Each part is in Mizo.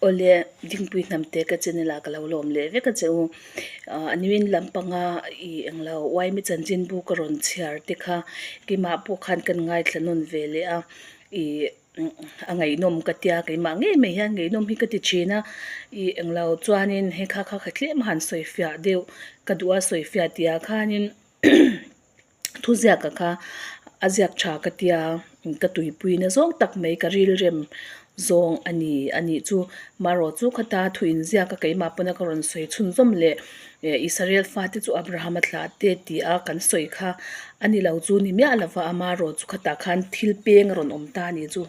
Awle, Dingpui Hnamte ka channel ah ka lo lawm leh vek a che u. A nimin lampanga i englo Uaimi chanchinbu ka rawn chhiar te kha keimah pawh khan kan ngaithla nawn ve leh a, i a ngaihnawm ka tia keimah ngei mai hian ngaihnawm hi ka ti thin a, i englo chuanin he kha kha kha tlem a han sawifiah deuh ka duh a sawifiah tih ah khanin Thuziaka kha a ziak tha ka tia ka tuipuina zawng tak mai ka rilrem zawng a ni a nih chu. Marawh chu khata thu inziak a keimah pawna ka rawn sawi chhunzawm leh Israel fate chu Abraham-a thlah te tih a kan sawi kha a ni lo chu ni miah lova amarawh chu khatah khan thil peng a rawn awm ta a nih chu.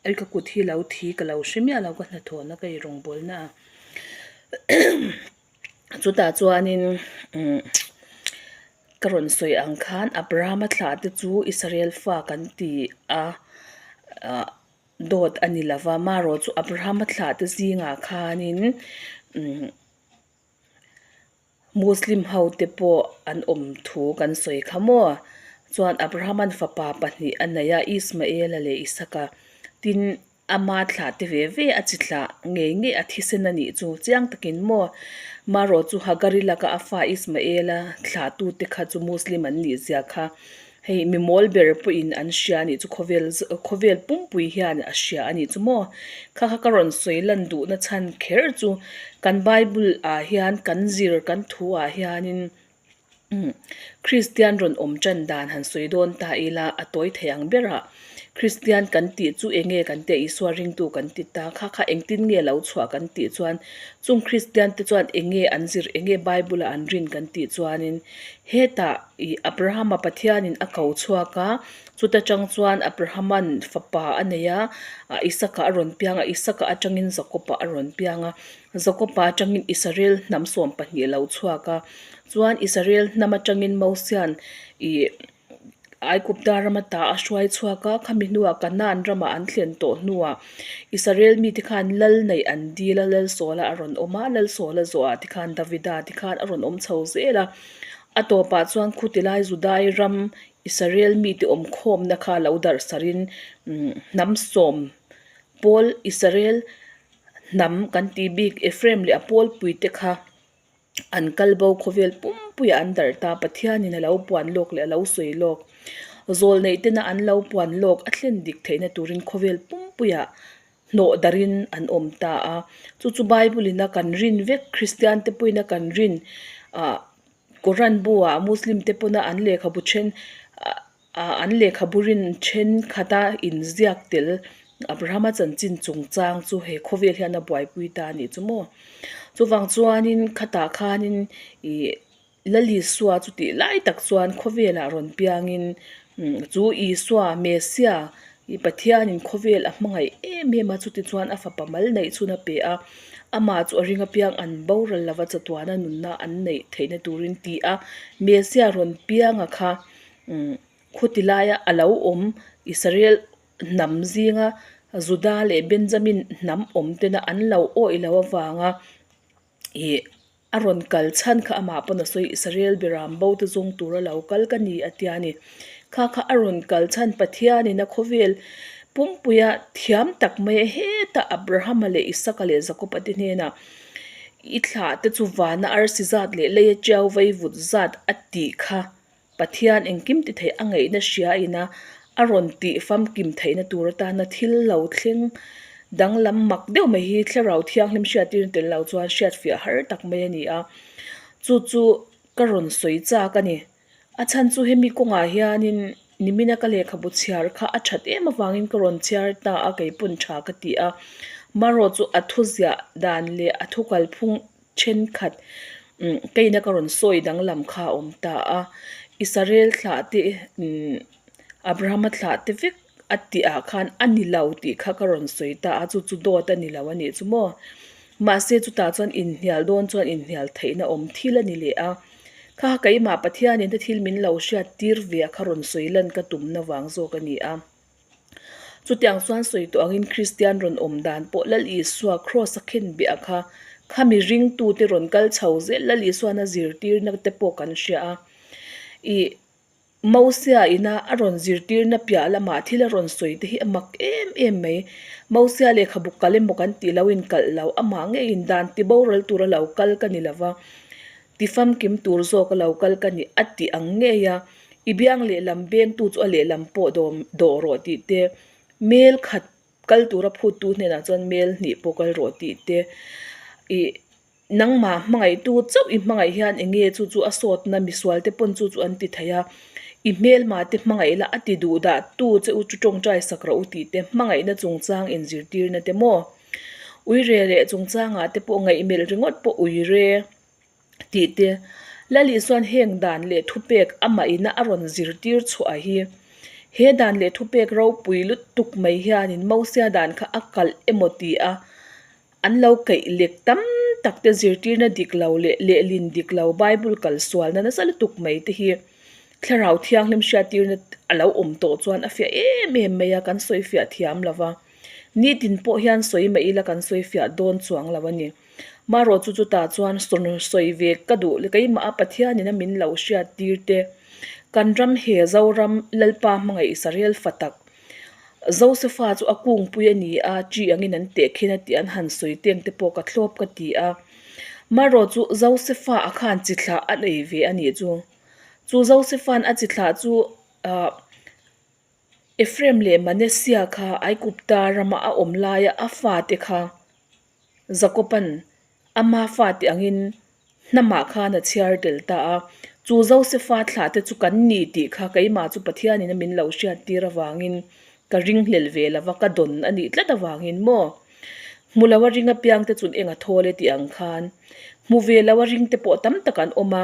Ei ka kut hi lo thi ka lo hre miah lo ka hnathawhna ka irawngbawlna a. Chutah chuanin umm ka rawn sawi ang khan Abraham-a thlah te chu Israel fa kan ti a ah dawt a ni lova marawh chu Abraham-a thlah te zingah khanin umm Muslim ho te pawh an awm thu kan sawi kha maw chuan Abraham-a'n fapa pahnih a nei a Ismael-a leh Isaka tin. Ama thlah te ve ve a chi thlah ngei ngei a thisen a nih chu chiang takin maw? Marawh chu Hagari laka a fa Ismaela thlah tute kha chu Muslim an nih zia kha hei mi mawl ber pawhin an hria a nih chu khawvel khawvel pumpui hian a hria a nih chu maw? Kha kha ka rawn sawi lan duhna chhan kher chu kan Bible ah hian kan zir kan thu ah hianin Kristian rawn awm tan dan han sawi dawn ta ila a tawi thei ang berah Kristian kan tih chu eng nge kan tia Isua ringtu kan ti ta kha kha engtin nge lo chhuah kan tih chuan chung Kristian te chuan eng nge an zir eng nge Bible a an rin kan tih chuanin hetah ih Abrahama Pathianin a ko chhuak a chuta tang chuan Abrahama'n fapa a nei a Isaka a rawn piang a Isaka atangin Jakob-a a rawn piang a. Jakob-a atangin Israel hnam 12 a lo chhuak a, chuan Israel hnam atangin Mosia'n ih Aigupta rama ta a hruai chhuak a, khami hnuah Kanaan ramah an thlen tawh hnuah Israel mite khan lal neih an dil a, Lal Sawla a rawn awm a, Lal Sawla zawhah te khan Davida te khan a rawn awm chho zel a, a tawpah chuan khutilai Judai ram Israel mite awmkhawmna kha lo darh sarin hnam sawm pawl Israel Hnam kan tih bik Ephraim leh a pawlpuite kha an kal bo khawvel pumpuiah an darh ta. Pathianin a lo puan lawk leh a lo sawi lawk. Zawl neih tena an lo puan lawk a thlen dik theihna turin khawvel pumpuiah hnawh darhin an awm ta a. Chu chu Bible ina kan rin vek Kristian te pawhin a kan rin ah Quran bu ah Muslim te pawna an lehkhabu then ah Ah an lehkhabu rin thenkhat a inziak tel Abraham-a chanchin chungchang chu he khawvel hian a buaipui ta a nih chu maw. Chuvang chuanin khatah khanin ih Lal Isua chu tih lai tak chuan khawvelah rawn piangin chu Isua Messiah ih Pathianin khawvel a hmangaih em em a chuti chuan a fapa mal neih chhun a pe a, amah chu a ring apiang an boral lova chatuana nunna an neih theihna turin ti a Messiah rawn pianga kha. Umm khuti laia a lo awm Israel hnam zinga Juda leh Benjamin hnam awm tena an lo awih loh avanga ih a rawn kal chhan kha amah pawn a sawi Israel beram bo te zawng tura lo kal ka ni a tia ni. Kha kha a rawn kal chhan Pathianin a khawvel pumpuia thiam tak mai a hetah Abrahama leh Isaka leh Jakob-a te hnenah i thlah te chu vana arsi zat leh leia tiau vaivut zat a tih kha. Pathian engkim ti theih a ngaihna hria ina a rawn tih famkim theihna tur atana thil lo thleng danglam mak deuh mai hi thlarau thianghlim hriattir tel lo chuan hriatfiah har tak mai a ni a, chu chu ka rawn sawi chak a ni. A chhan chu hemi kawngah hianin nimina ka lehkhabu chhiar kha a that em avangin ka rawn chhiar ta a keipawn tha ka ti a, marawh chu a thuziah dan leh a thu kalphung thenkhat umm keina ka rawn sawi danglam kha a awm ta a, Israel thlah te umm Abraham-a thlah te vek a tih ah khan a ni lo tih kha ka rawn sawi ta a, chu chu dawt a ni lo a nih chu maw. Mahse chutah chuan inhnial dawn chuan inhnial theihna awm thil a ni leh a, kha keimah Pathianin te thil min lo hriat tir ve a kha rawn sawi lan ka tumna vang zawk a ni a. Chutiang chuan sawi tawh angin Kristian rawn awm dan pawh Lal Isua Kraws a khen biah kha khami ringtute rawn kal chho zel Lal Isuana zirtirna te pawh kan hria a. Ih. Mosia ina a rawn zirtirna piah lamah thil a rawn sawi te hi a mak em em mai. Mosia lehkhabu kal emaw kan tih lo inkalh lo, amah ngeiin dan ti boral tura lo kal ka ni lova, ti famkim tur zawk a lo kal ka ni a tih ang ngei a, i biang lehlam bengtu chu a lehlam pawh dawm dawh rawh tih te, mel khat kal tura phuttu hnenah chuan mel hnih pawh kal rawh tih te, ih. Nangmah hmangaihtu chauh i hmangaih hian eng nge chu chu a sawtna misual te pawn chu chu an ti thei a, i hmelma te hmangaih la a ti duh dah tu che u chu tawngtai sak rawh u tih te hmangaihna chungchang inzirtirna te maw? Uire leh chungchangah te pawh ngaihmelh ringawt pawh uire tih te Lali chuan heng dan leh thupek amah ina a rawn zirtir chhuah hi he dan leh thupek ropui lutuk mai hianin Mosia dan kha a kalh emaw ti a An lo keih lek tam tak te zirtirna dik lo leh lehlin dik lo Bible kal sualna nasa lutuk mai te hi Thlarau Thianghlim hriattirna a lo awm tawh chuan a fiah em em mai a, kan sawi fiah thiam lo va. Nitin pawh hian sawi mah ila kan sawi fiah dawn chuang lo a ni. Marawh chu chutah chuan sawi ve ka duh keimah a Pathianin a min lo hriattir te, kan ram he Zoram Lalpa hmangaih Israel fa tak Josefa chu a kungpui a ni a, chi angin an teh khin a tih an han sawi teng te pawh ka thlawp ka ti a. Marawh chu Josefa a khan chi thlah a nei ve a nih chu. Chu Josefa'n a chi thlah chu ah Ephraim leh Manasseh kha Aigupta rama a awm laia a fate kha Jakoba'n ama fate angin hnamah khan a chhiar tel ta a, chu Josefa thlah te chu kan ni tih kha keimah chu Pathianin a min lo hriat tir avangin ka ringhlel ve lo va, ka dawn a nih tlat avangin maw? Hmu lo a ring apiang te chuan eng a thawl e tih ang khan hmu ve lo a ring te pawh tam tak an awm a.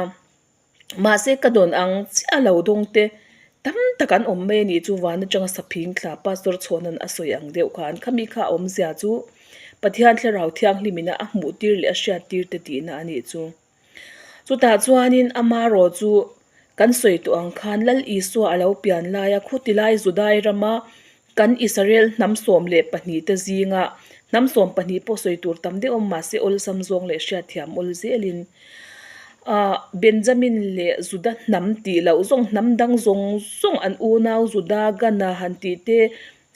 Mahse ka dawn ang chiah lo dawng te tam tak an awm mai a nih chu van atanga saphing thla Pastor Chhawna'n a sawi ang deuh khan khami kha a awmzia chu Pathian Thlarau Thianghlim ina a hmuh tir leh a hriat tir te tihna a nih chu. Chutah chuanin ama rawh chu kan sawi tawh ang khan Lal Isua a lo pian laia khuti lai Judai rama Kan Israel hnam 12 te zinga hnam 12 pawh sawi tur tam deuh awm mahse awlsam zawng leh hriatthiam awl zelin ah Benjamin leh Juda hnam tih loh zawng hnam dang zawng zawng an unau Juda Gana han tih te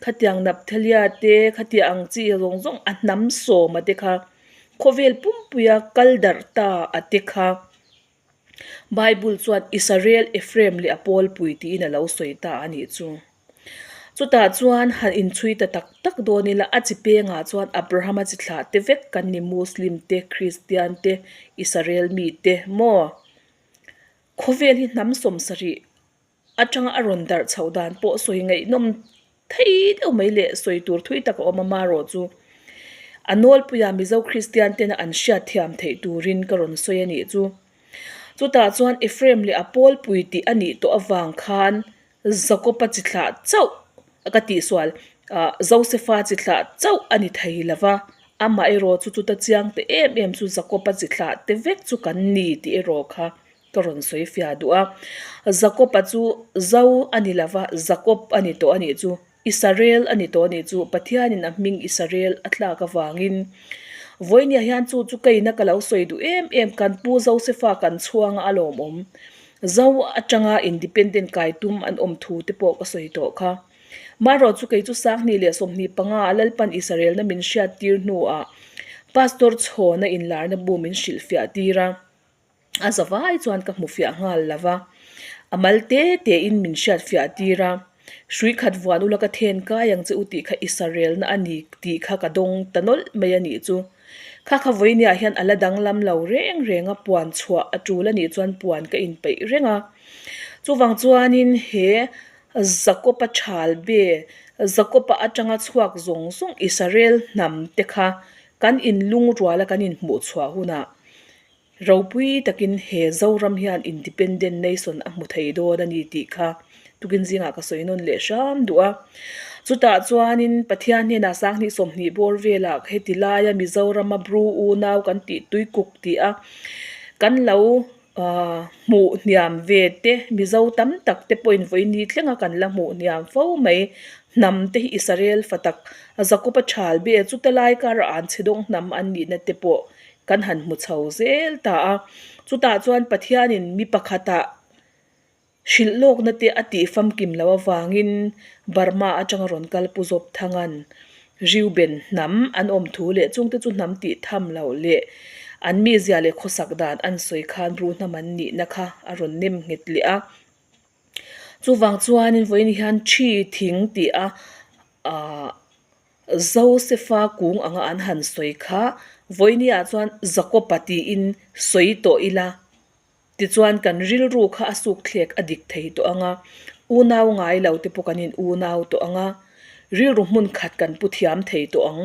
khatiang Naphthalia te khatiang ang chi zawng zawng a hnam sawma te kha khawvel pumpuia kal darh ta a te kha. Bible chuan Israel, Ephraim leh a pawlpui tiin a lo sawi ta a nih chu. Chutah chuan han inchhui ta tak tak dawn ila a chi pengah chuan Abraham-a chi thlah te vek kan ni Muslim te, Christian te, Israel mi te maw? Khawvel hi hnam 70 Atanga a rawn darh chhoh dan pawh sawi ngaihnawm thei deuh mai leh sawi tur thui tak a awm a, marawh chu a nawlpuia Mizo Kristian tena an hriat thiam theih turin ka rawn sawi a nih chu. Chutah chuan Ephraim leh a pawlpui tih a nih tawh avang khan Jakob-a chi thlah chauh ka tihsual Josefa chi thlah chauh a ni thei lo va, amaherawh chu chuta chiang te em em chu Jakob-a chi thlah te vek chu kan ni tih erawh kha Ka rawn sawi fiah duh a, Jakob-a chu Zo a ni lova, Jakob a ni tawh a nih chu, Israel a ni tawh a nih chu, Pathianin a hming Israel a tlak avangin. Vawinia hian chu chu kaina ka lo sawi duh em em, kan pu Josefa kan chhuanga a lawmawm. Zo atanga independent kai tum an awm thu te pawh ka sawi tawh kha. Marawh chu kei chu 2025 a Lalpan Israelna min hriattir hnuah Pastor Chhawna inlarna bu min hrilhfiah tir a. A zavai chuan ka hmu fiah nghal lo va, a mal te te in min hriat fiah tir a, hrui khat vuan ula ka then kai ang che u tih kha i sa relna a ni tih kha ka dawng ta nawlh mai a nih chu. Kha kha vawinia hian a la danglam lo reng reng a, puan chhuah a tul a nih chuan puan ka inpeih reng a. Chuvang chuanin he Jakob-a thal be, Jakob-a atanga chhuak zawng zawng Israel hnam te kha kan inlungruala kan inhmuh chhuah hunah Ropui takin he Zoram hian Independent Nation a hmu thei dawn a ni tih kha tukin zingah ka sawi nawn leh hram duh a. Chutah chuanin Pathian hnenah 2020 bawr velah heti laia Mizorama Bru unau kan tih tuikuk tih a kan lo hmuh hniam ve te Mizo tam tak te pawhin vawiin thlenga kan la hmuh hniam fo mai. Hnam te hi Israel fa tak Jakob-a thal be chuta lai karah an chhe dawng hnam an nihna te pawh Kan han hmu chho zel ta a, chutah chuan Pathianin mi pakhatah Hrilh lawkna te a tih famkim loh avangin Burma atanga rawn kal Pu Zawpthanga'n Reuben hnam an awm thu leh chungte chu hnam tih tham loh leh an mizia leh khawsak dan an sawi khan Bru hnam an nihna kha a rawn nem nghet leh a. Chuvang chuanin vawiin hian thi thing tih a ahh Josefa kung anga an han sawi kha vawiiniah chuan Jakob-a tiin sawi tawh ila. Tichuan kan rilru kha a sukthlek a dik thei tawh ang a, unau ngai lo te pawh kan in unau tawh ang a, rilru hmun khat kan pu thiam thei tawh ang.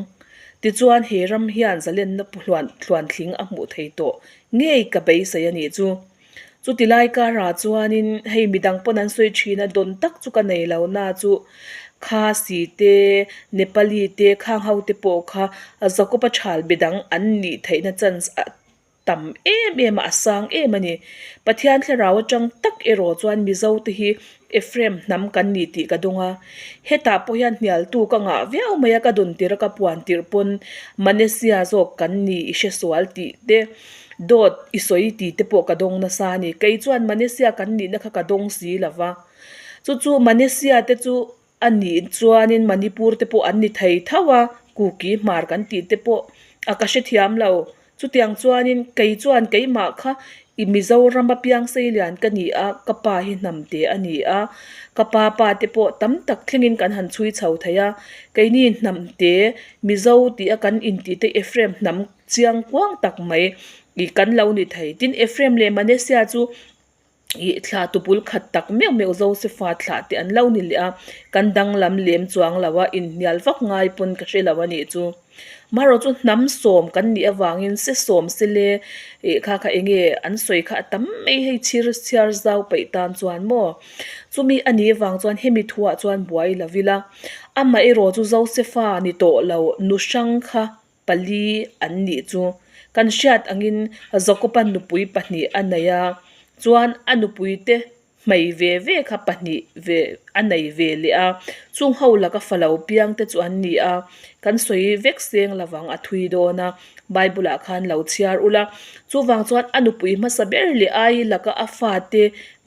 Tichuan he ram hian zalenna pu hluan thluanthling a hmuh thei tawh ngei ka beisei a nih chu. Chuti lai karah chuanin hei midang pawn an sawi thin a, dawn tak chu ka nei lo na chu Khasi te, Nepali te, khang ho te pawh kha Jakob-a thal be dang an nih theihna chance a tam em em a, a sang em a ni. Pathian thlarau atang tak erawh chuan Mizo te hi Ephraim hnam kan ni tih ka dawng a. Hetah pawh hian hnialtu ka ngah viau mai a, ka dawn tirh a ka puan tirh pawn Manesia zawk kan ni i hre sual tih te, dawt i sawi tih te pawh ka dawng nasa a ni. Kei chuan Manesia kan nihna kha ka dawng si lo va. Chu chu Manesia te chu A nih chuanin Manipur te pawh an ni thei tho a, Kuki hmar kan tih te pawh a ka hrethiam lo. Chutiang chuanin kei chuan keimah kha i Mizoram a piang seilian ka ni a, ka pa hi hnamte a ni a, ka pa pa te pawh tam tak thlengin kan han chhui chho thei a, keini hnamte Mizo tih a kan intih te Ephraim hnam chiang kuang tak mai i kan lo ni thei. Tin Ephraim leh Manasseh chu Ih thla tupul khat tak meuh meuh Josefa thlah te an lo ni leh a, kan danglam lem chuang lo a, inhnial vak ngai pawn ka hre lo a nih chu. Marawh chu hnam sawm kan nih avangin se sawm se le ih kha kha enge an sawi kha a tam mai hei chhir chhiar zau peih tan chuan maw. Chumi a nih avang chuan hemi thuah chuan buai lo ila, amaherawh chu Josefa ni tawh lo nu hrang kha pali an nih chu. Kan hriat angin Jakob-a nupui pahnih a nei a, chuan a nupuite hmei ve ve kha pahnih ve a nei ve leh a, chung ho laka fa lo piang te chu an ni a, kan sawi vek seng lovang a thui dawn a, Bible-ah khan lo chhiar ula. Chuvang chuan a nupui hmasa ber leh ai laka a fate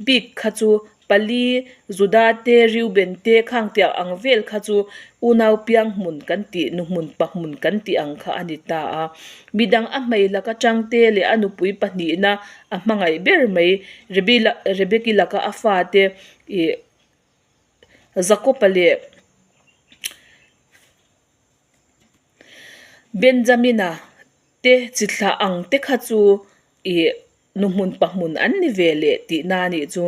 bik kha chu Pali, Juda te, Reuben te, Khangtiang ang vel kha chu unau piang hmun kan tih, nu hmun pa hmun kan tih ang kha a ni ta a. Midang a hmei laka changte leh a nupui pahnihna a hmangaih ber mai Rebeki laka a fate ih Jakob-a leh Benjamina te chi thlah ang te kha chu ih Nu hmun pa hmun an ni ve leh tihna a nih chu.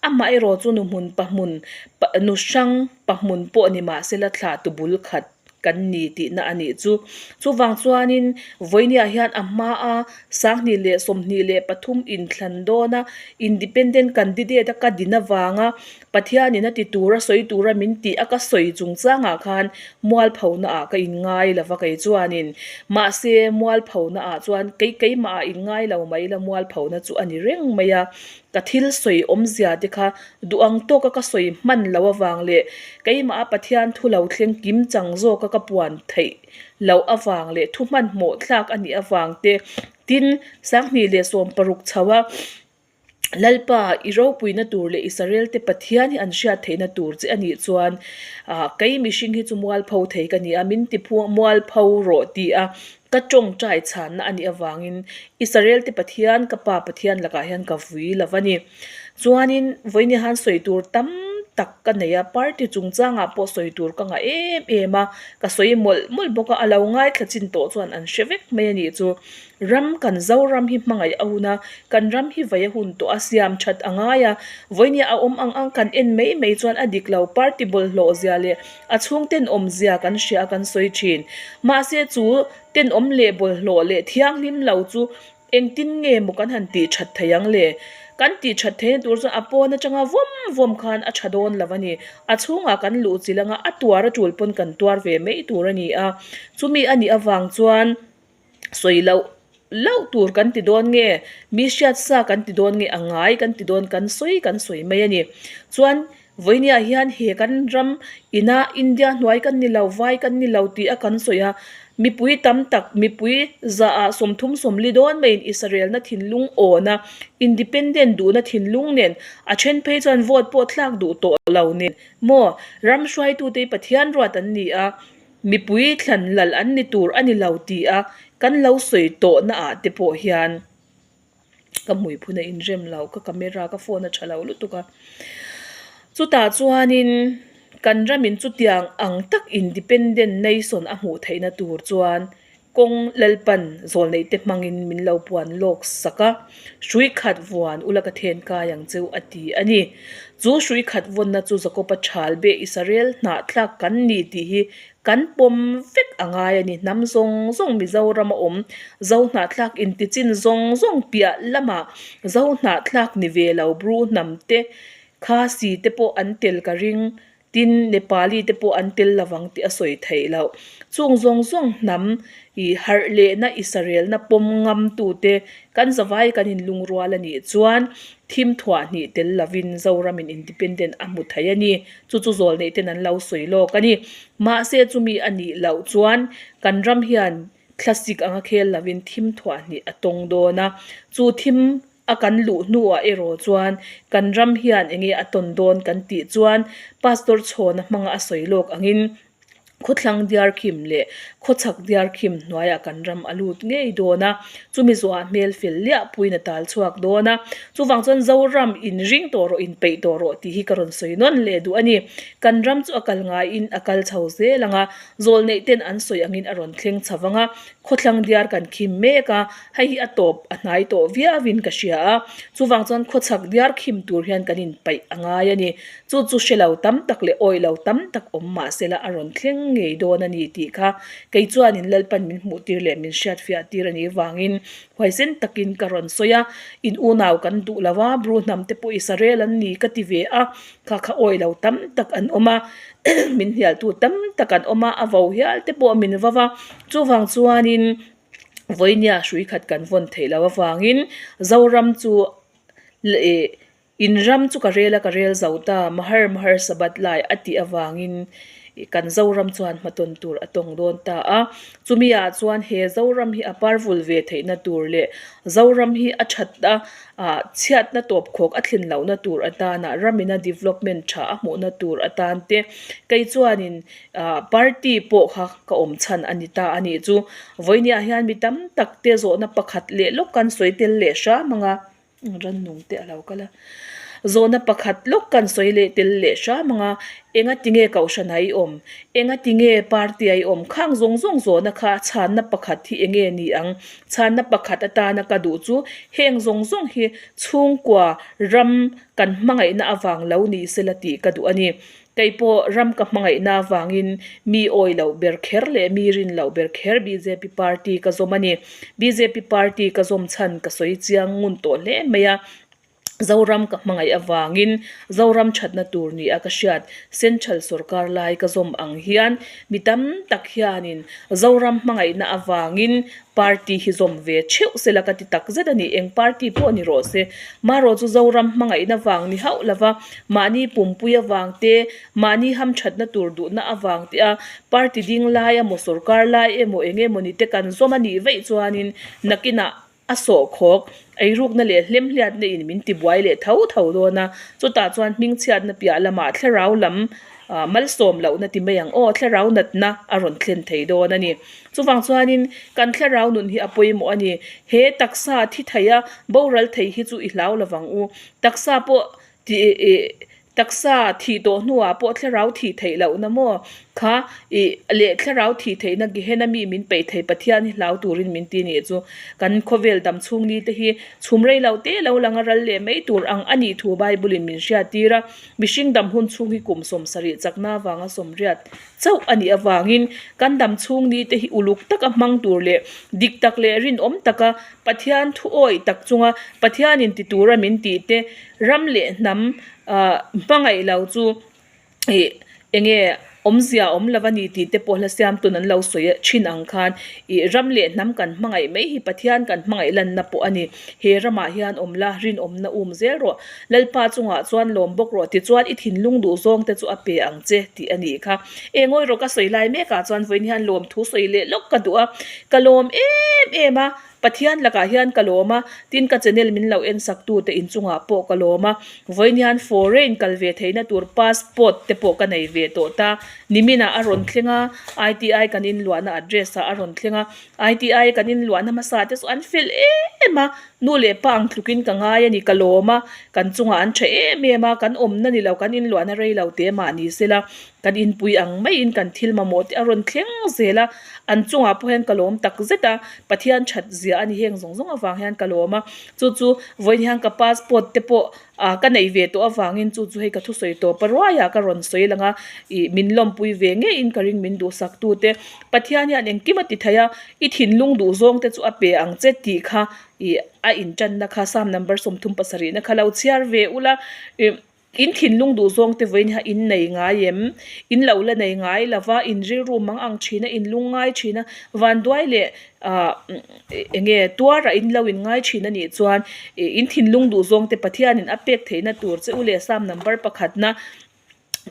Amah erawh chu nu hmun pa hmun, nu hrang pa hmun pawh ni mahse la thlah tu bul khat kan ni tihna a nih chu. Chuvang chuanin vawinia hian a hmaa 2023 inthlan dawna Independent Candidate a ka din avanga Pathianin a ti tura sawi tura min tih a ka sawi chungchangah khan mualphona ah ka inngai lo va kei chuanin mahse mualphona ah chuan kei keimah ah inngai lo mai la mualphona chu a ni reng mai a, ka thil sawi awmzia te kha duh ang tawka ka sawi hman lo avang leh keimah a Pathian thu lo thleng kim chang zawka ka puan theih loh avang leh thu hmanhmawh thlak a nih avang te tin 2016 chho a. Lalpa, i ropuina tur leh Israel-te Pathian hi an hriat theihna tur che a nih chuan, kei mihring hi chu mualpho thei ka ni a, min ti mualpho rawh ti a, ka tawngtai chhanna a nih avangin Israel-te Pathian, ka Pa Pathian lakah hian ka vui lo va ni. Chuanin, vawiin han sawi tur tam tak ka nei a, party chungchangah pawh sawi tur ka ngah em em a, ka sawi mawlh mawlh bawk a, a lo ngaithla chin tawh chuan an hre vek mai a nih chu. Ram kan Zoram hi hmangaih a hun a, kan ram hi vei a hun tawh a, siam that a ngai a, vawinia a awm ang ang kan en mai mai chuan a dik lo, party bawlhhlawh zia leh a chhung tenawm zia kan hria a kan sawi thin. Mahse chu tenawm leh bawlhhlawh leh thianghlim lo chu engtin nge maw kan han tih that thei ang le? Kan tih that theihna tur chuan a pawn atanga vawm vawm khan a tha dawn lo a ni. A chhungah kan luh chilh anga a tuar a tul pawn kan tuar ve mai tur a ni a, chumi a nih avang chuan. sawi loh loh tur kan ti dawn nge mi hriat sa kan ti dawn nge a ngai kan ti dawn kan sawi kan sawi mai a ni chuan vawinia hian he kan ram ina India hnuai kan ni lo vai kan ni lo tih a kan sawi a. Mipui tam tak, mipui zaah 30 40 dawn maiin Israelna thinlung awna, independent duhna thinlung nen, a then phei chuan vote pawh thlak duh tawh lo nen maw? Ram hruaitute hi Pathian ruat an ni a, mipui thlan lal an ni tur a ni lo ti a kan lo sawi tawhna ah te pawh hian. Ka hmuiphun a inrem lo, ka camera ka phone a tha lo lutuk a. Chutah chuanin kan ramin chutiang ang tak independent nation a hmuh theihna tur chuan kawng Lalpan zawlneih te hmangin min lo puan lawk sak a, hrui khat vuan ula ka then kai ang cheu a ti a ni. Chu hrui khat vawnna chu Jakob-a thal be Israel hnahthlak kan ni tih hi Kan pawm vek a ngai a ni. Hnam zawng zawng Mizoram a awm. Zohnahthlak intichin zawng zawng piah lamah Zohnahthlak ni ve lo Bru hnam te, Khasi te pawh an tel ka ring, tin Nepali te pawh an tel lovang tih a sawi theih loh. Chung zawng zawng hnam i harh lehna Israelna pawm ngam tute kan zavai kan inlungrual a nih chuan thim thuah hnih tel lovin Zoramin independent a hmu thei a ni. Chu chu zawl neih ten an lo sawi lawk a ni. Mahse chumi a nih loh chuan kan ram hian thlasik anga khel lovin thim thuah hnih a tawng dawn a. Chu thim a kan luh hnuah erawh chuan kan ram hian enge a tawn dawn kan tih chuan Pastor Chhawna hmanga a sawi lawk angin Khawthlang diarkhim leh khawchhak diarkhim hnuaiah kan ram a lut ngei dawn a, chumi zawhah hmel fel liahpuiin a tal chhuak dawn a. Chuvang chuan Zoram inring tawh rawh, inpeih tawh rawh tih hi ka rawn sawi nawn leh duh a ni. Kan ram chu a kal ngaiin a kal chho zel ang a, zawlneih ten an sawi angin a rawn thleng chho vang a, khawthlang diar kan khim mek a, hei hi a tawp a hnai tawh viauin ka hria a. Chuvang chuan khawchhak diarkhim tur hian kan inpeih a ngai a ni. Chu chu hre lo tam tak leh awih lo tam tak awm mah sela a rawn thleng ngei dawn a ni tih kha kei chuanin Lalpan min hmuh tir leh min hriat fiah tir a nih vangin huaisen takin ka rawn sawi a, in unau kan duh lo a, Bru hnam te pawh Israel an ni ka ti ve a, kha kha awih lo tam tak an awm a, min hnialtu tam tak an awm a, a vo hial te pawh min vau a, chuvang chuanin vawinia hrui khat kan vawn theih loh avangin Zoram chu leh In ram chu ka rel a ka rel zo ta, Mahar Mahar Sabbath lai a tih avangin kan Zoram chuan hmatawn tur a tawng dawn ta a. Chumi ah chuan he Zoram hi a parvul ve theihna tur leh Zoram hi a that a, chhiatna tawpkhawk a thlen lohna tur atana ramina development tha a hmuhna tur atan te kei chuanin party pawh kha ka awm chhan a ni ta a nih chu. Vawinia hian mi tam tak te zawhna pakhat leh lawk kan sawi tel leh hram ang a. Rannung te a lo kal a, zawhna pakhat lawk kan sawi leh tel leh hram ang a, enga tinge kohhran ah i awm, enga tinge party ah i awm, khang zawng zawng zawhna kha chhanna pakhat hi enge ni ang, chhanna pakhat atana ka duh chu heng zawng zawng hi chhungkua ram kan hmangaihna avang lo ni sela tih ka duh a ni. Kei pawh ram ka hmangaihna avangin mi awi loh ber kher leh mi rin loh ber kher bjp party ka zawm a ni. Bjp party ka zawm chhan ka sawi chiang ngun tawh hle mai a. Zoram ka hmangaih avangin Zoram thatna tur ni a ka hriat Central sawrkar lai ka zawm ang hian mi tam tak hianin Zoram hmangaihna avangin Party hi zawm ve theuh sela ka ti tak zet a ni, eng party pawh ni rawh se. Marawh chu Zoram hmangaihna vang ni hauh lova, mahni pumpui avang te, mahni hamthatna tur duhna avang te a party ding lai emaw sorkar lai emaw eng emaw ni te kan zawm a nih veih chuanin nakinah a sawhkhawk eirukna leh hlemhliatna in min tibuai leh tho tho dawn a, chutah chuan hmingchhiatna piah lamah thlarau lam Malsawm lohna ti mai ang aw, thlarau natna a rawn thlen thei dawn a ni. Chuvang chuanin kan thlarau nun hi a pawimawh a ni. He taksa thi theia boral thei hi chu i hlau lovang u. Taksa pawh tih taksa thih tawh hnuah pawh thlarau thih theih lohna maw kha ih leh thlarau thih theihna Gehenna mi min peih thei Pathian hi hlau turin min ti nih chu. Kan khawvel dam chhung ni te hi chhum rei lo te lo lang a ral leh mai tur ang a nih thu Bible in min hriattir a. Mihring dam hun chhung hi kum 70 chakna avanga 80 chauh a nih avangin kan dam chhung ni te hi uluk taka hmang tur leh dik tak leh rinawm taka Pathian thu awih tak chunga Pathianin ti tura min tih te ram leh hnam hmangaih lo chu ih enge. Awmzia a awm lo a ni tih te pawh hla siamtun an lo sawi thin ang khan ih ram leh hnam kan hmangaih mai hi Pathian kan hmangaih lanna pawh a ni. He ramah hian awm la, rinawmna um zel rawh. Lalpa chungah chuan lawm bawk rawh tichuan i thinlung duh zawng te chu a pe ang che tih a nih kha. E ngawi rawh ka sawi lai mekah chuan vawiin hian lawm thu sawi leh lawk ka duh a, ka lawm em em a, Pathian lakah hian ka lawm a, tin ka channel min lo en sak tu te inchungah pawh ka lawm a, vawiin hian foreign kal ve theihna tur passport te pawh ka nei ve tawh ta, niminah a rawn thleng a, ITI kan inluahna address ah a rawn thleng a, ITI kan inluahna hmasa te chu an fel em a, nu leh pa ang tlukin ka ngai a ni, ka lawm a, kan chungah an tha em em a, kan awmna ni lo kan inluahna rei lo te mah ni sela, kan inpui ang maiin kan thil mamawh te a rawn thleng zel a, an chungah pawh hian ka lawm tak zet a, Pathian that zia a ni heng zawng zawng avang hian ka lawm a, chu chu vawiin hian ka passport te pawh ah ka neih ve tawh avangin chu chu hei ka thusawi tawp a ruaiah ka rawn sawi lang a, ih min lawmpui ve ngeiin ka ring min duhsak tu te, Pathian hian engkim a ti thei a, i thinlung duh zawng te chu a pe ang che tih kha ih a intanna kha Psalm number 37 na kha lo chhiar ve ula ih. In thinlung duh zawng te vawiin hi in nei ngai em? In lo la nei ngai lo va, in rilru mang ang thin a, in lung ngai thin a, vanduai leh ah eng nge tuarah in lo in ngai thin a nih chuan in thinlung duh zawng te Pathianin a pek theihna tur che u leh Psalm number pakhatna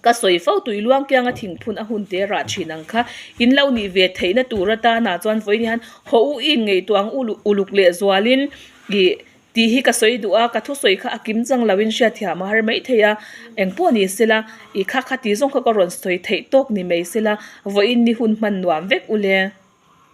ka sawi fo tui luang kianga thingphun a hun te rah thin ang kha in lo nih ve theihna tur atana chuan vawiin hian haw u in ngaihtuah ang uluk leh zualin ih Tih hi ka sawi duh a, ka thusawi kha a kim chang loin hriatthiam a har mai thei a, engpawh ni sela, i kha kha ti zawng kha ka rawn sawi theih tawk ni mai sela, vawiin ni hun hman nuam vek u le.